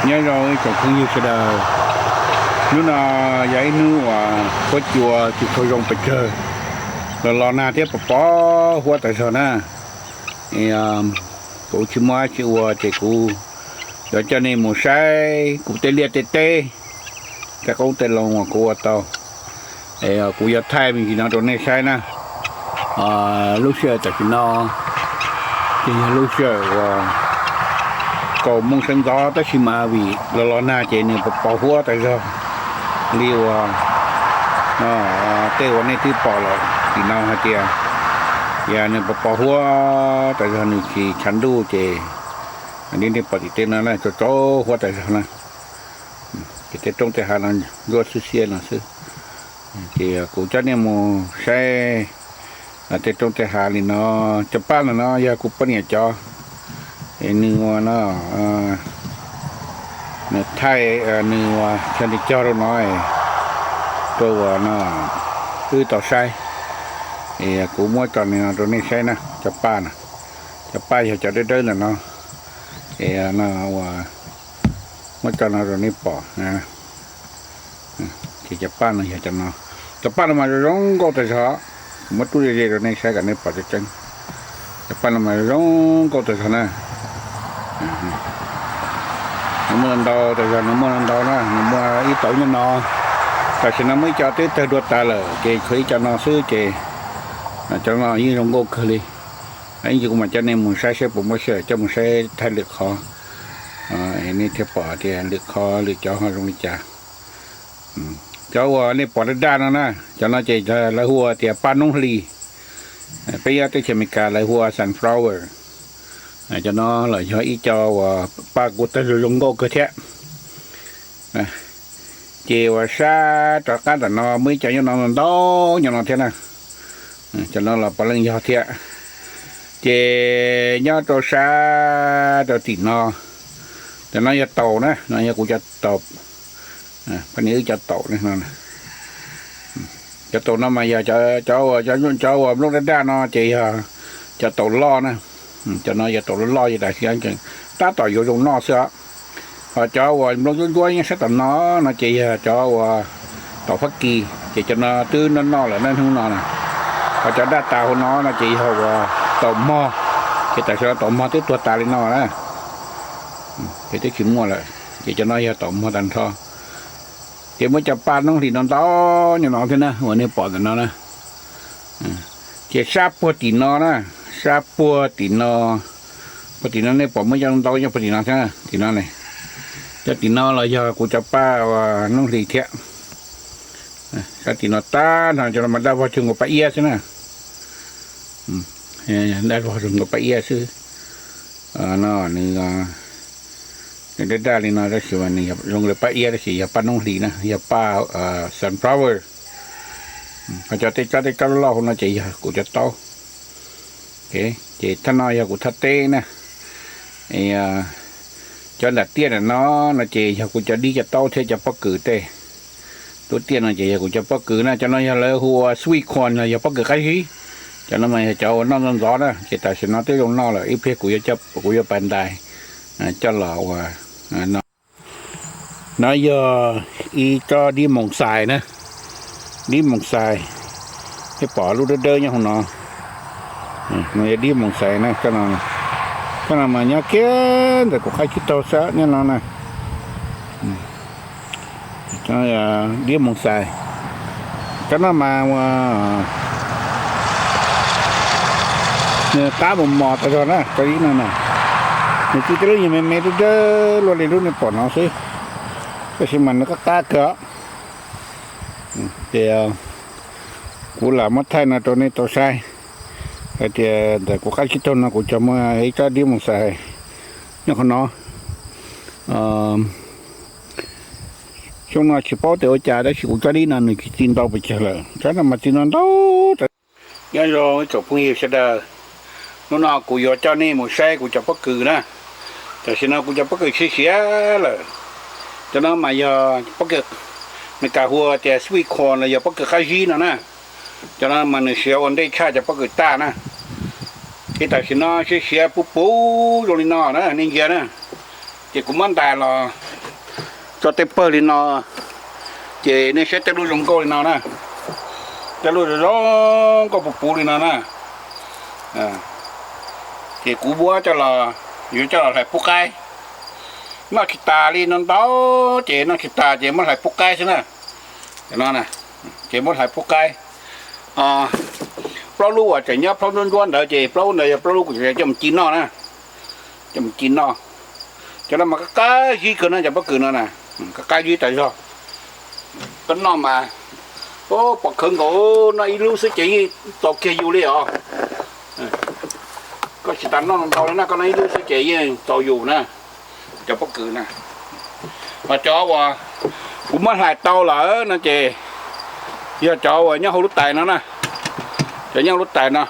Nyob zoo ib tsoom phooj ywg sawv daws, hnub no yog ib hnub uas huab cua tsis tshua zoo pes tsawg, los los nag thiab pos pos huab tas zog na. Kuv tsis muaj dab tsi ua ces kuv yuav coj nej mus saib kuv tej liaj tej teb, tej qoob tej loo uas kuv ua tau. Es kuv yuav thaij me ntsis no rau nej saib na. Lub sij hawm tam sim no ces yog lub sij hawm uas kaum moos sawv ntxov tab sis mas vim los los nag ces nws pos pos huab tas zog li uas tej uas nej twb pom lawm tim no hais tias, yog nws pos pos huab tas zog nws tsis tshav ntuj ces nej pom tim tej no na tsaus tsaus huab tas zog na. Ces tej roob tej hav no ntsuab xiab xiab no xwb. Ces kuv coj nej mus saib tej roob tej hav li no. Cov paj no no yog kuv poj niam cov, es nws ua no, nws thaij, nws ua cog nws cog rau no, rau uas no wb tau saib. Es kuv muab tso no rau nej saib na, cov paj no. Cov paj yog cov dawb dawb ntawm no. Es no ua muab tso no rau nej pom. Ces cov paj no yog cov no. Cov paj no mas zoo zoo nkauj tas zog. Kuv muab rub ze ze rau nej saib kom nej pom tseeb tseeb. Cov paj no mas zoo zoo nkauj tas zog na. Nws muaj ntau tas zog, nws muaj ntau na, nws muaj ib tauv nyob no. Tam sim no muaj ib co twb tawg dua tas lawm ces tshuav ib co no xwb ces cov no yeej zoo nkauj kawg li. Ib ntsis kuv mam coj nej mus saib saib puas muaj sij hawm coj mus saib thaij lwm qhov, nej thiaj pom tias lwm qhov lwm cov ho zoo li cas. Cov uas nej pom daj daj no na, cov no ces lawv hu ua tias paj noob hlis. Peb nyob teb chaws Amelikas lawv hu ua sunflower. Cov no los yog ib co uas paj kuj tawg zoo zoo nkauj kawg thiab. Ces uas sab rov qab ntawm no muaj ib co nyob no ntau nyob no thiab na. Cov no los puav leej yog thiab. Ces nyob rau sab rau tim no, cov no yog taum na, no yog kuv cov taum, poj niam wb cov taum no. Cov taum no mas yog cov uas, cov uas nplooj daj daj no ces yog cov taum loj na. Cov no yog taum loj loj ces tam sim no tab tom yuav zoo noj xwb os. Ho cov uas nplooj ntsuab ntsuab nyob sab tom no no ces yog cov uas taum Fab Kis, ces cov no twb noj noj lawm na hnub no na. Ho cov daj tas hauv no no ces yog uas taum mog, ces tam sim no taum mog twb tuag tas li no na. Ces twb tsis muaj lawm, ces cov no yog taum mog tag nrho. Ces muaj cov paj noob hlis no ntau nyob no thiab na uas nej pom ntawm no na. Ces sab puag tim no na, sab puag tim no, puag tim no nej pom muaj cov ntau nyob puag tim no thiab, tim no ne. Cov tim no los yog kuv cov paj uas noob hlis thiab. Sab tim no tag nrho cov no mas daj vog cuag nkaus paj iab xwb na. Daj vog cuag nkaus paj iab xwb. No nws daj daj li no tab sis mas nws zoo li paj iab tab sis yog paj noob hlis na, yog paj sunflower. Ho cov tej tsob tej tsob loj loj hauv no ces yog kuv cov taub. Ces thaj no yog kuv thaj teb na. Cov nram tiaj nram no no ces yog kuv cov dib cov taub thiab cov pob kws tej. Lub tiaj no ces yog kuv cov pob kws na, cov no yog lawv hu ua sweet corn los yog pob kws qab zib. Cov no mas yog cov uas noj ntxov ntxov na, ces tam sim no twb zoo noj lawm, ib pliag kuv yuav coj, kuv yuav pais ntais coj los ua no. No yog ib tsob dib moos xais na, dib moos xais, nej pom lub dawb dawb nyob hauv no, no yog dib moos xais na, tsob no mas nyob kiag ntawm kuv qab tsib taug xwb nyob no na. Dib moos xais, tsob no mas nws qab mos mos tas zog na, tsob dib no na. Nws tsis tej lub nyuag me me dawb dawb luaj li lub nej pom no xwb, tab sis mas nws qab qab kawg. Ces kuv lam muab thaij no rau nej tau saib hais tias ntawm kuv qab tsib taug no kuv cog muaj ib tsob dib moos xais nyob qhov no. Xyoo no tsis paub tias ua cas tab sis kuv tsob dib no nws tsis txi ntau pes tsawg lawm, tsob no mas txi ntau ntau. Nyob zoo ib tsoom phooj ywg sawv daws, hnub no kuv yuav coj nej mus saib kuv cov pob kws na. Tam sim no kuv cov pob kws siav siav lawm. Cov no mas yog pob kws Meskas hu tias sweet corn los yog pob kws qab zib no na. Cov no mas nws siav ua ntej tshaj cov pob kws taj na. Ces tam sim no siav siav puv puv zoo li no na nej ntsia na. Ces kuv muab ntais los Tso tej pawg li no, ces nej saib tej lub zoo nkauj li no na, tej lub zoo nkauj puv puv li no na. Ces kuv muab coj los, yuav coj los hlais pub qaib. Noj tsis tas li no ntau, ces noj tsis tas ces muab hlais pub qaib xwb na. Ces muab hlais pub qaib. Plaub lub uas tseem nyob plaub ntsuab ntsuab ntawd ces plaub lub ntawd yog plaub lub kuv coj mus ci noj na. Coj mus ci noj. Cov no mas qab qab zib kawg no cov pob kws no na, qab qab zib tas zog. Koj noj mas, pom khawv nkaus, noj ib lub xwb ces yeej txaus kiag yus li os. Koj tsis tas noj ntau li na, koj noj ib lub xwb ces yeej txaus yus na. Cov pob kws na, mas cov uas kuv muab hlais tau lawm no ces yog cov uas nyob hauv lub tais no na. Cov nyob hauv lub tais no,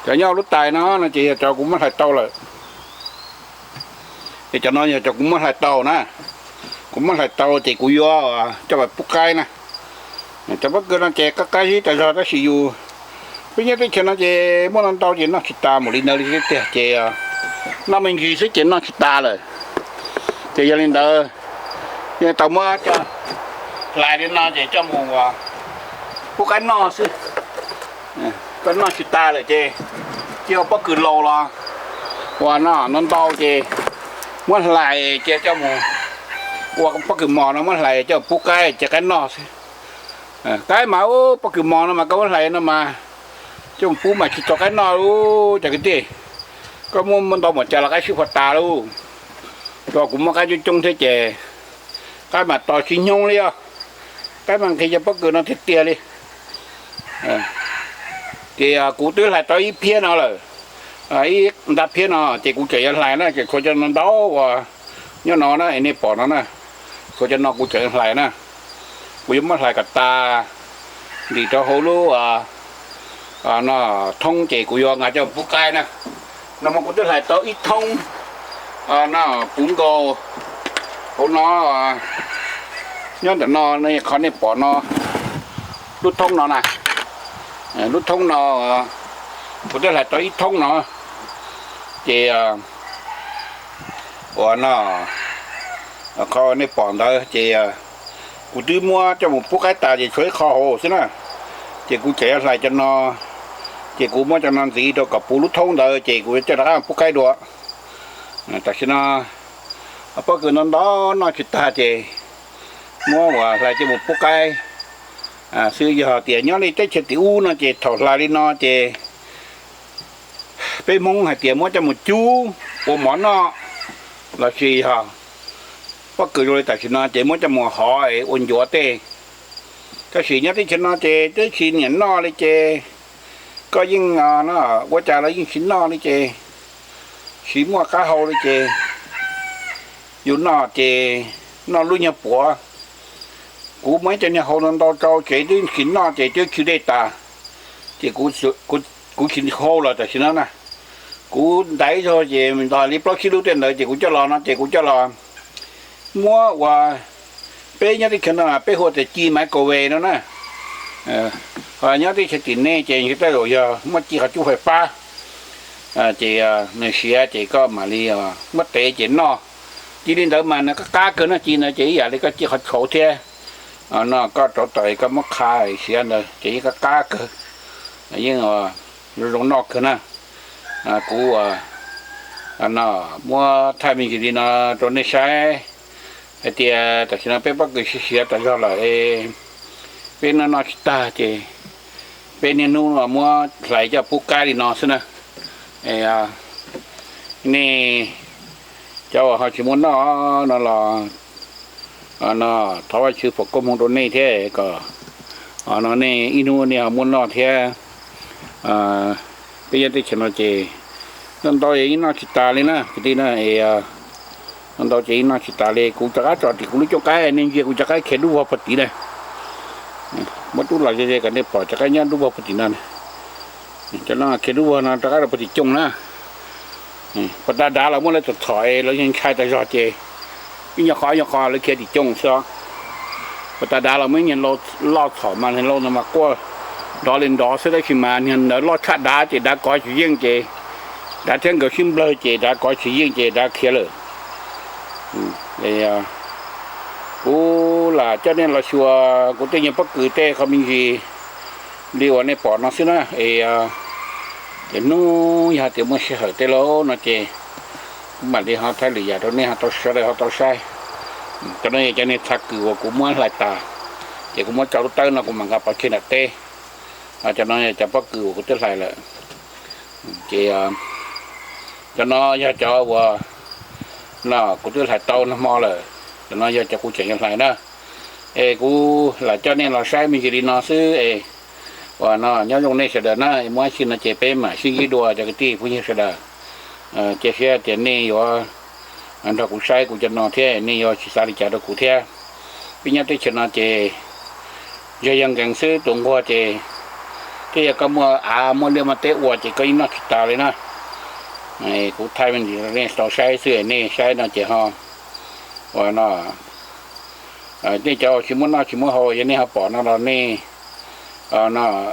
cov nyob hauv lub tais no no ces yog cov kuv muab hlais tau lawm. Es cov no yog cov kuv muab hlais tau na. Kuv muab hlais tau ces kuv yuav coj mus pub qaib na. Cov pob kws no ces qab qab zib tas zog tab sis yus, peb nyob teb chaws no ces muaj ntau ntau ces noj tsis tas mus li ntawd li tiag tiag ces noj me ntsis xwb ces noj tsis tas lawm. Ces yog li ntawd, yeej tau muab coj hlais li no ces coj mus pub qaib noj xwb. Koj noj tsis tas lawm ces cia pob kws laus los uas no ntau ntau ces muab hlais cia coj mus ua pob kws mos no muab hlais coj pub qaib cia qaib noj xwb. Qaib mas ub, pob kws mos no mas koj muab hlais no mas coj mus pub mas tsis txaus qaib noj li cov kwv tij. Koj muab ntau npaum cas los qaib swb puas tas lauj. Rau kuv muaj qaib coob coob thiab ces qaib mas tos tsis nyoog li os. Qaib mas nqhis cov pob kws no tiag tiag li. Ces kuv twb hlais tau ib phiab no lawm, ib nta phiab no ces kuv tseem yuav hlais na, ces tshuav cov no ntau uas nyob no na, nej pom no na, tshuav cov no kuv tseem yuav hlais na. Kuv yuav muab hlais kom tas ntim rau hauv lub no thoob ces kuv yuav nqa coj pub qaib na. No mas kuv twb hlais tau ib thoob no puv nkaus hauv no, nyob ntawm no, qhov nej pom no, lub thoob no na, lub thoob no, kuv twb hlais tau ib thoob no, ces uas no, qhov nej pom ntawd ces kuv twb muab coj mus pub qaib tas ces tshuav ib qho hauv xwb na. Ces kuv tseem yuav hlais cov no, ces kuv muab cov no ntxiv rau kom puv lub thoob ntawd ces kuv yuav coj rov qab pub qaib dua. Tam sim no pob kws ntau ntau noj tsis tag ces muab uas hlais coj mus pub qaib xwb. Yog tias nyob li teb chaws tim ub no ces thaum hlais li no ces peb Hmoob hais tias muab coj mus cub ua mov noj, lossis yog pob kws zoo li tam sim no ces muab coj mus hov ua ncuav tej. Tab sis nyob teb chaws no ces twb tsis nyiam noj li ces koj yeej ua cas los yeej tsis noj li ces, tsis muaj qab hau li ces yus noj ces noj lub nyuag puav. Kuv muaj ib co niag hau ntau ntau rau tsev twb tsis noj ces twb tsw dej tas, ces kuv tsis hau los tam sim no na. Kuv ntaiv zog ces nto li plaub tsib lub tej ntawd ces kuv coj los no ces kuv coj los muab ua, peb nyob teb chaws no peb hu tias ci microwave no na. Ho nyob teb chaws tim nej ces ntshe tej zaum yog muab ci qhov cub fais fab, ces nws siav ces koj mam li muab tev ces noj. Ci li ntawd mas nws qab qab kawg no, ci ntawd ces ib yam li koj ci qhov tshauv thiab no, koj rauv taws koj muab qha siav ntawd ces yeej qab qab kawg, yeej zoo zoo noj kawg na. Kuv no muab thaij me ntsis li no rau nej saib hais tias tam sim no peb pob kws siav siav tas zog lawm, peb noj noj tsis tag ces peb niaj hnub muab hlais coj pub qaib li no xwb na. Nej cov uas ho tsis muaj noj no los no thov Vajtswv foom koob hmoov rau nej thiab kom no nej ib hnub nej ho muaj noj thiab. Peb nyob teb chaws no ces noj ntau ces yeej noj tsis tas li na kwv tij na. Noj ntau ces yeej noj tsis tas li. Kuv rov qab tso tim kuv lub cooj qaib, nej ntsia kuv cov qaib khiav dub vog puag tim na. Muab rub los ze ze kom nej pom cov qaib nyob dub vog puag tim no. Cov no khiav dub vog no rov qab rau puag tim cooj na. Puag ta dav los muab lawv txhom txhom es lawv ntshai tas zog ces ib nyuag qho ib nyuag qho lawv khiav tim cooj xwb. Puag ta dav los muaj ib nyuag loj txhom mas lau no mas quaj nrov li nrov xwb, tab sis mas niag ntawd loj tshaj dav ces dav kov tsis yeej ces dav thiab nkawd sib nplawg ces dav kov tsis yeej ces dav khiav lawm. Kuv lam coj nej los xyuas kuv tej nyuag pob kws tej qhov me ntsis li uas nej pom no xwb na es, ces hnub yog tias muaj sij hawm tej lauj no ces kuv mam li ho thaij lwm yam rau nej ho tau sawv daws ho tau saib. Cov no yog cov niag txha kws uas kuv muab hlais tas, ces kuv muab tso lub tawb no kuv mam nqa pov tseg nram teb. Cov no yog cov pob kws uas kuv twb hlais lawm. Ces cov no yog cov uas no kuv twb hlais tau nag hmo lawm, cov no yog cov kuv tseem yuav hlais na. Es kuv lam coj nej los saib me ntsis li no xwb es, uas no nyob zoo nej sawv daws na, es muaj dab tsi no ces peb mam sib ntsib dua cov kwv tij phooj ywg sawv daws. Cia siab tias nej yuav nrog kuv saib kuv cov no thiab nej yuav tsis xav li cas rau kuv thiab. Peb nyob teb chaws no ces yog yog nkees xwb, tus nquag ces thiab yog koj muaj av muaj liaj muaj teb ua ces koj yeej noj tsis tas li na. Kuv thaij me ntsis nej tau saib xwb, nej saib no ces ho uas no nej cov uas tsis muaj noj tsis muaj haus, yog nej ho pom no los nej no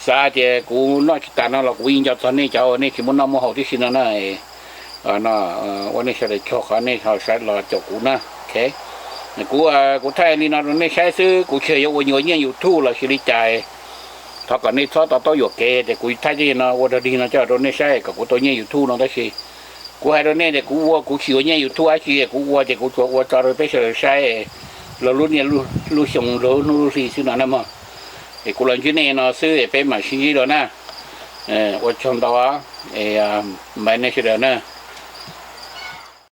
xav tias kuv noj tsis tas no los kuv yeej nco txog nej cov uas nej tsis muaj noj muaj haus tib si no na. No ua nej sawv daws tsaug qhov nej ho saib los caum kuv na. Kuv, kuv thaij li no rau nej saib xwb, kuv tsis yuav ua nyuag nyiaj YouTube los sis li cas. Thov kom nej txhob to taub yuam kev tias kuv thaij tej no ua dog dig no coj rau nej saib kom kuv tau nyiaj YouTube no, tab sis kuv hais rau nej tias kuv ua kuv tsis yuav nyiaj YouTube dab tsi, kuv ua ces kuv tsuas ua tso rau peb sawv daws saib, luag lub niaj lub xyoo luag lub hnub lub hli xwb no na mog. Es kuv los ntsib nej no xwb es peb mam sib ntsib dua na. Ua tsaug ntau, npaj nej sawv daws na.